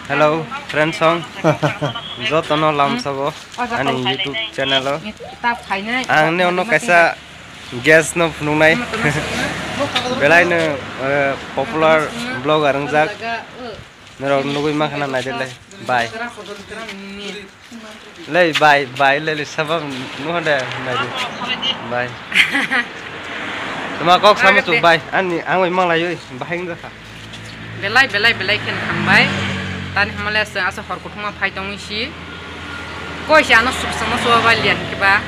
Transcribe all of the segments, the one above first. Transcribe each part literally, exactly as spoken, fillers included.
Hello, friends song. Jotono lamsabo ani YouTube channel o. Ang ne ono kaisa guest no phunuknai. Belai no, eh, popular vlogger wngjak. Norok nugui mankha na naidele. Bye. Lei bai, bai, lei, lei, sabab nuhande, bai, bai. Tuma kok sama tu, bai, ani, ang bai malai, oi, bahai wngjakha. Belai, belai, belai khen thangbai. Tani hamale asa, asa hor kuthuma phai tongwi si. Koi si ano sub sama suwa bai lian kiba.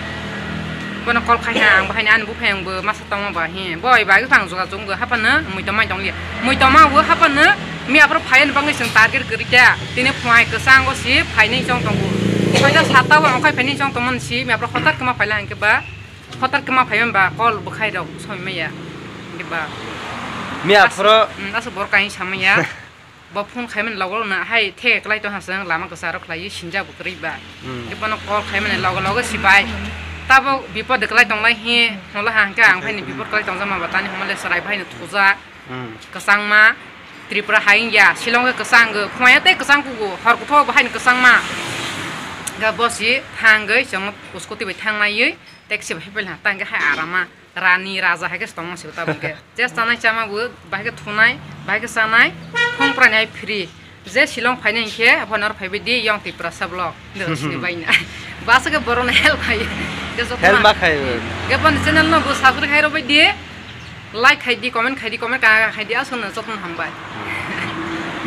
Bono call khai ha, ang bahai ni ani buphai ang bo masa tongma ba hi. Boi bai phang juga jung bo hapana, mui tongmai tong liya. Mui tongma bo hapana. Mi aphuru phai ani bagwi chwng target kwrwi kha. Tini phuai kwchang o si phainai chong tongo. Soita satta o ongkhai phainai chong tongmani si mi aphuru hotar kwma phaila hwnkhe ba. Hotar kwma phaiman ba kol bwkhai rok soi maya. Hwnkhe ba. Mi aphuru. Aswk, mm, aswk borok kaisa samaya. Bo phone khaimani logo na hai the kwlai tong hasang lama kwcharo khlaiwi sinjak bo kwrwi ba. Mm. Hwnkhe bono kol khaimani logo logo si bai. Tabuk bipod kwlai tonglai hi hwnla hwnkhe ang phaini bipod kwlai tongjama ba tani hwnle chwrai phaino thujak. Hmm. Kwchangma Tripura hai wngya, Shillong khe kwchang, phwaya tei kwchang kugo, hor kuthok bo haino kwchangma. Ga bosi thangwi chwng scooty bai thangnaiwi taxi bai phailaha, tangkhe hai arama rani raja hai khe tongma se tabuk khe. Je chanai chama bo, bahai khe thunai, bahai khe chanai, phung pranai hai free. Je Shillong phainai hinkhe, aphano aro phaibai di, Young Tiprasa vlog. Nirok sini bai na. Basa khe borok no help khai. Help ma khai. Khe boni channel no bo subscribe khai rw bai di. Like khai di, comment khai di, comment ka khai di, aswk no jotono hambai.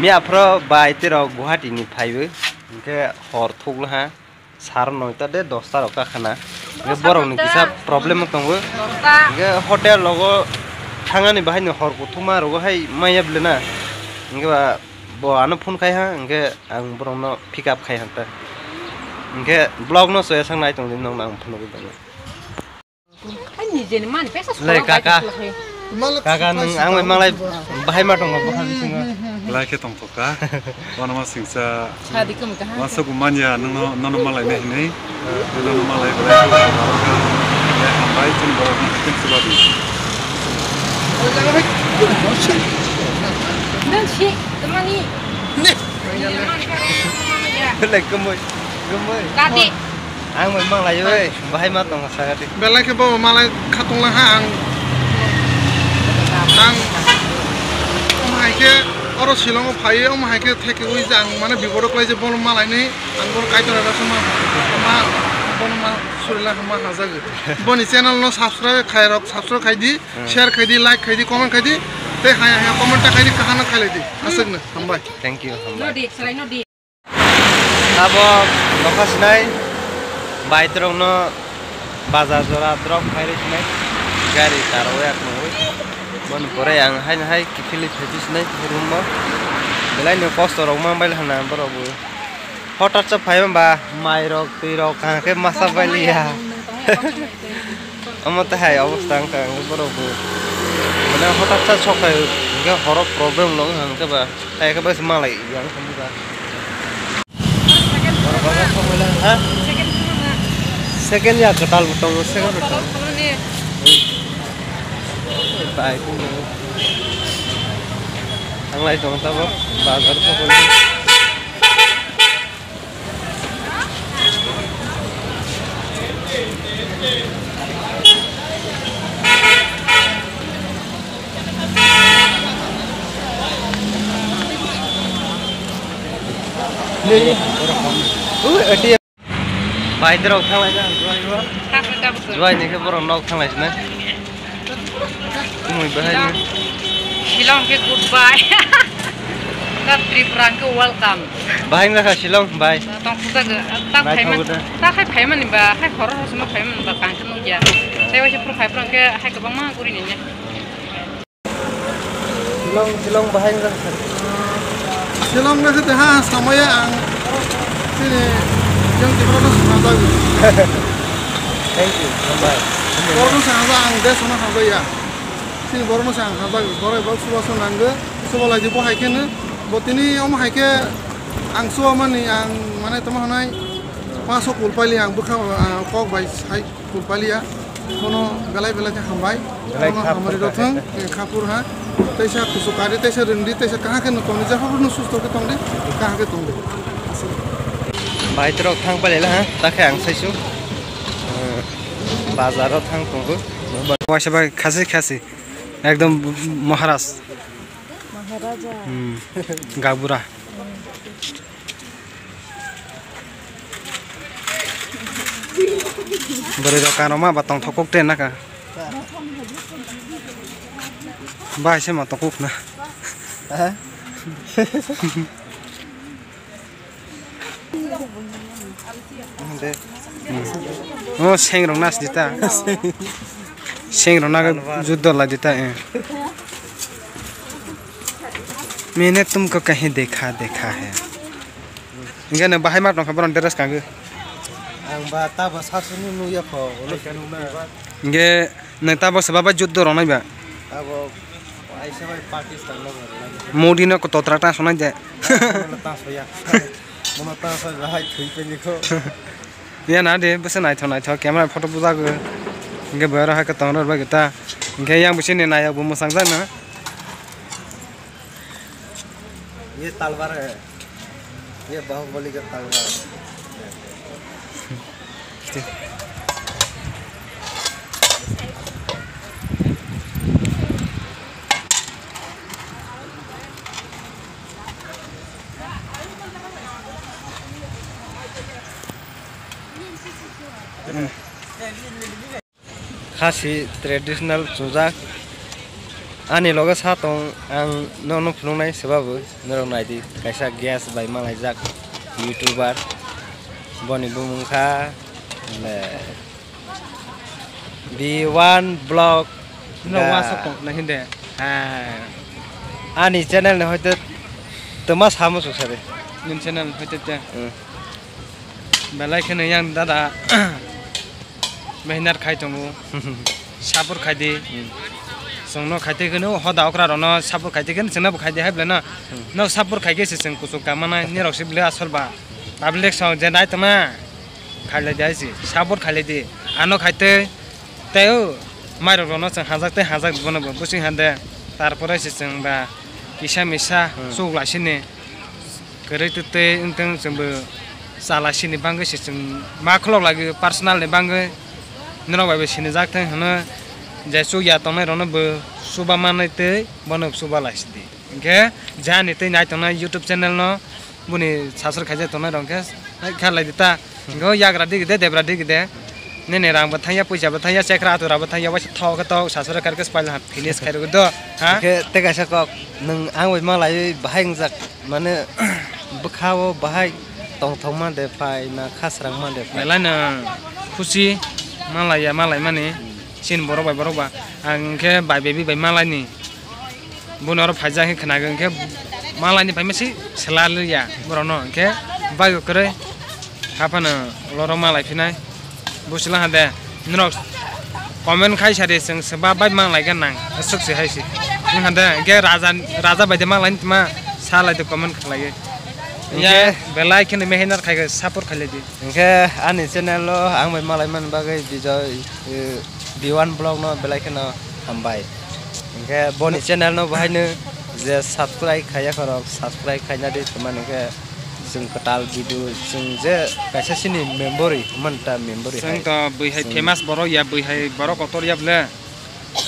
Mi aphro bai tei rok Guwahati ni phaiwi, hinkhe hor thukla ha, sar noita de dosta rok ka khana. Hinkhe borok ni kisa problem tongo. Dosta. Hinkhe hotel rogo thangani bahai ni hor kuthuma rogo hai maya bwle na. Hinkhe ba bo ano phone khai ha, hinkhe ang borok no pick up khai ha ta. Hinkhe vlog no soya sang nai tong di, nong ang phone bai. Hai, nijeni mani pesa. Lai, sokolok kaka. Bai sokolok hai. Kaka, nwng ang bai malai bahai ma tongo bwkha bisingo. Lai khe tongthok kha. Wanama singsa. Sadi kami kaha. Wansa kumanya nwng no, nono malai nai hinui. Nono malai belai khe hambai chini borok ni hakim suba di. Nwng si, tamani. Belai kumui, kumui. Kadi. Ang bai manglai oi, bahai ma tong sagati. Belai khe bo malai khatung la ha ang. Ang omo hai khe oro Shillong o phai, omo hai khe theke ui je ang mane biporo klai je bono malai ni ang bono Kaitor eba suma ma bono ma surila ma hajago. Boni channel no subscribe khai rok, subscribe khai di, share khai di, like khai di, comment khai di. Tei hai hai comment ta khai di, kahana khai lai di. Aswk no, hambai. Thank you, hambai. Nodi, salai nodi. Abo nokha sinai, bai torokno bazar jora drop khairwi sinai, gari tarwi akmwi. Boni pore ang haino hai kiphilwi phaiwi sinai room o. Belai no kosto rok ma bai hana borok bo. Hotar cha phai ba mai rok twi rok kaham khe masa bai liya. Omo tei hai obosta wngkha ang borok bo. Mane hotar cha sok phai hwnkhe horo problem no wngkha hwnkhe ba. Hai khe bai se malai yang khamdi ba. Ha? Second ya kwtal bo tongo, second bo tongo. Bai kung tongo. Ang lai tongo tabo bazar pokoni. Bai, borok thanglai na, juai bo. Juai ni khe borok nok thanglai sinai. Kumui bahai ni. Shillong khe goodbye. Ta Tripura khe welcome. Bahai wngkha Shillong, bai. Tong puja ge, ta phaima, ta khai phaima ni ba, khai khoro suma phaima ni ba, kang khe nukya. Tei waisa phuru khai phuru khe hai kwbangma guri ni ne. Shillong, Shillong bahai wngkha. Shillong na khe ha samaya ang. Sini yang Tripura no suna jago. Thank you, hambai. Borok no suna jago ang, desh no suna jago ya. Sini borok no suna jago. Borok borok suba suna nanggo. Suba lai di bo hai khe no. Bo tini omo hai khe ang suba mani ang mane tamo hanai. Paso kulpali ang bwkha, ah, kok bai sai kulpali ya. Bono belai belai khe hambai. Belai bono kha hamari phurkha rok thang, khe. Eh, kha phur ha. Teisa kusu kari, teisa rwngdi, teisa kaha khe no tongdi, jepho no susto khe tongdi, kaha khe tongdi. Bike rok thang pailai ha, ta khe ang saisu. Eh, bazar o thang tongo. Waisa bai khasi khasi. Ekdom Maharaj. Maharaja. Hmm. Gabura. Bwrwi rok kanrok ma ba tongthok kok te naka. Ba se ma tongkok na. Ha? De. Hmm. Oh, seng rok nas dita. Seng rok na juddo la dita, eh. Mene tumko kahi dekha dekha hai. Hingke nw bahai ma tongkha borok dress kangwi. Ang ba tabo sasuni nukya kho, ulo nukna. Hingke nw tabo se baba juddo rwnai ba. Tabo aisa bai Pakistan no rwnai. Modi no kotor trak tang sonai de. Mono tang soya. Mono tang soya hai thui peni kho. Ya na de bwsa naithok naithok camera photo bujagwi. Hingke bo aro hai kwtang rw bai ta. Hingke yang bwsini nayok bo mwsang jak na. Ye talwar hai. Ye Bahubali ka talwar. Khasi traditional chujak. Ani loge sa tong, ang nono phunuknai swbabu norok naidi, kaisa guest bai malaijak YouTuber, boni bumung kha, le, B one Vlog. No ga. Wasok tong na hinde. Ha. Ani channel ni hoite twma samo chuk sari. Nini channel hoite te. Hmm. Belai kheno yang dada mehnat khai tongo. Support khai di. Hmm. Chwngno khai tei kheno hoda okra rokno support khai tei kheno chwngno bo khai di hai belai no. Hmm. No support khai khe se chwng kuchuk ka manai nirok se belai asol ba. Public song je nai tongna khai lai di hai se support khai lai di. Ano khai tei tei o mairok rokno chwng hajak tei hajak bono bo bwswng hande. Tarpore se chwng ba kisa misa Hmm. chuk lai sini. Kwrwi twi twi wng tong chwngbo chala sini bagwi se chwng ma khulok lagi personal ni bagwi norok bai bo sinijak thang hwnwi je chukya tongnai rokno bo chuba manwi twi bono chuba lai sidi. Hinkhe jani twi nai tongnai YouTube channel no boni subscribe khaijak tongnai rok hinkhe like kha lai di ta. Hinkhe o yagra digi de, debra digi de. Nini rang bo thangya, puisa bo thangya, chekra atura bo thangya, waisa thok khe tok, sasura kar khe spal ha finish khai rwgwi do, ha? Khe tei kaisa kok, nwng ang bai malaiwi bahai wngjak, mane, bwkha o bahai tongthok ma de phai na khasrang ma de phai? Belai no khusi malaiya malaimani, chini borok bai borok ba, ang khe bai bebi bai malaini. Bono oro phaijak khe khwnago, hinkhe malaini phaima se sela liya borokno, hinkhe bike kwrwi haphano lorok malai phinai. Buchila hade norok comment khai sadi, chwng se ba bike malai khe nang aswk se hai se. Wng hade hinkhe raja, raja bai de malai tma sa lai de comment khlaiwi. Hinkhe belai kheno mehenat khai khe support khai lai di. Hinkhe ani channel o ang bai malai man bagwi Bijoy, eh, B one Vlog no belai kheno hambai. Hinkhe boni channel no bahaino je subscribe khaiya khorok, subscribe khaina di, tamani hinkhe chwng kwtal video, chwng je kaisa sini memory, man ta memory hai. Chwng to bui hai chwng famous borok ya, bui hai borok kotor ya bwle.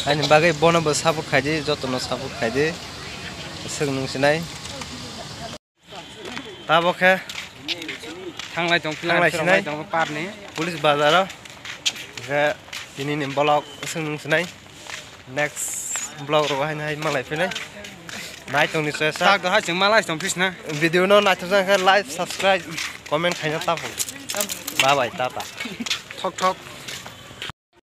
Ani bagwi bono bo support khai di, joto no support khai di. Chwng nung sinai. Tabok khe thanglai tong, thanglai sinai tong parni police bazar o. Khe tini ni vlog swng nung sinai. Next vlog ro hai nai malai phinai. Nai tong ni choya sa. Tak do hai chwng malai tong phisna. Video no naithok jak khe like, subscribe, comment khaina ta phung. Bye bye, tata. Thok thok.